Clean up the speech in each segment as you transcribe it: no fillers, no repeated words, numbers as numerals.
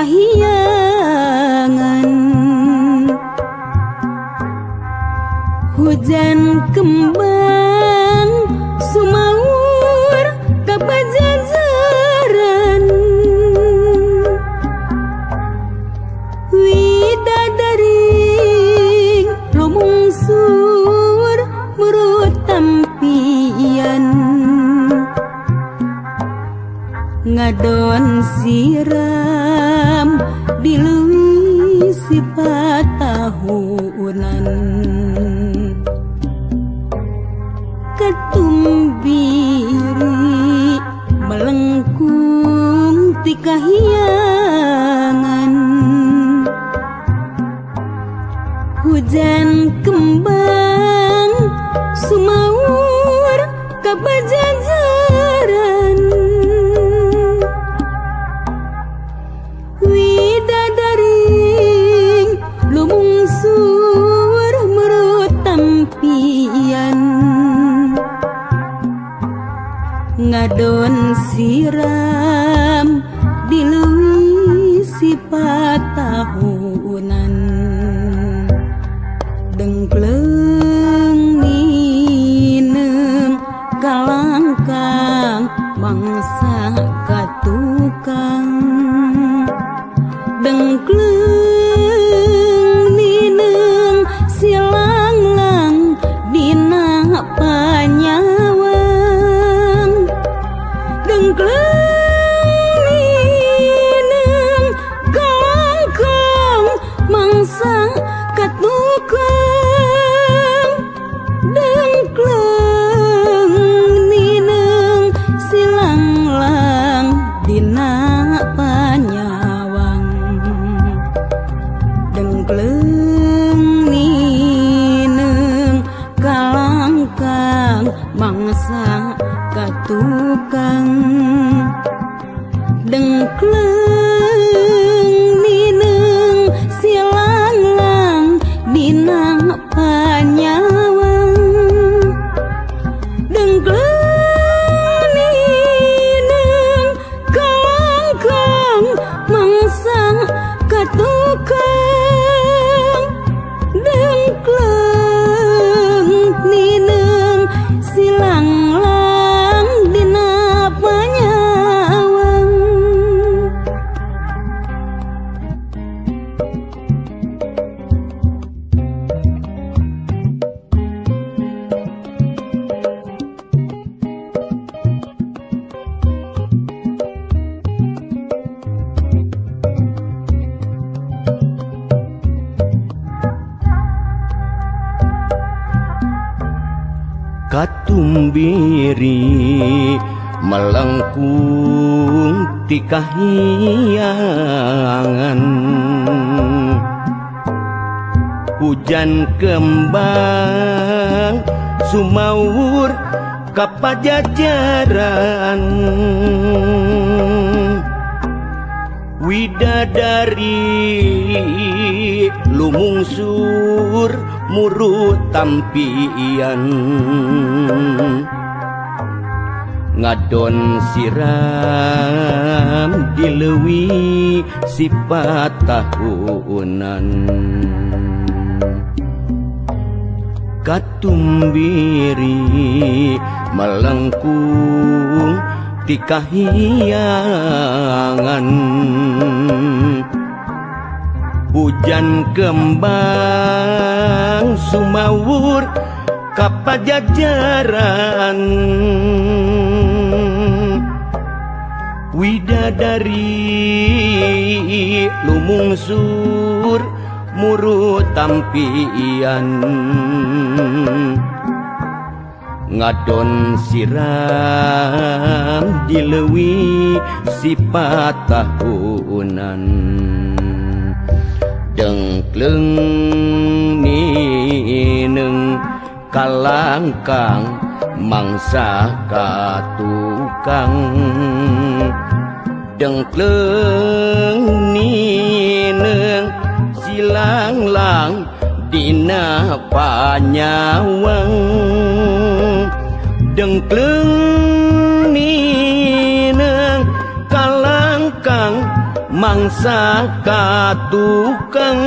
Kahyangan. Hujan kembang sumaur ka pajajaran, widadari lumungsur murut tampian. Ngadon siram dileuwi sifat tahunan. Ketumbiri melengkung ti kahyangan. Hujan kembang sumaur ka pajajaran, widadari lumungsur murut tampian. Ngadon siram dileuwi sifat tahunan. Dengkleng nineng kalangkang mangsa katukang. Dengkleng nineng silanglang dina panyawang. Dengkleng nineng kalangkang mangsa katukang. Dengkleng nineng silanglang dina panyawang. Dengkleng nineng kalangkang mangsa katukang. Dengkleng nineng silanglang dina panyawang. Dengkleng nineng kalangkang mangsa katukang. Dengkleng nineng silanglang dina panyawang. Katumbiri melengkung ti kahyangan. Hujan kembang sumaur ka pajajaran, widadari lumungsur murut tampian. Ngadon siram dileuwi sifat tahunan. Katumbiri melengkung ti kahyangan. Hujan kembang sumawur ka pajajaran, widadari lumungsur murut tampian. Ngadon siram dileuwi sifat tahunan. Dengkleng nineng kalangkang mangsa katukang. Dengkleng nineng silanglang dina panyawang. Dengkleng nineng kalangkang mangsa mangsa katukang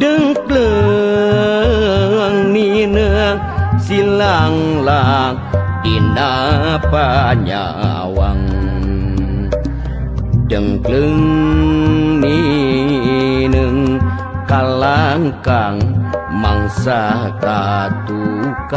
dengkleng nineung silanglang dina panyawang dengkleng nineung kalangkang mangsa katukang.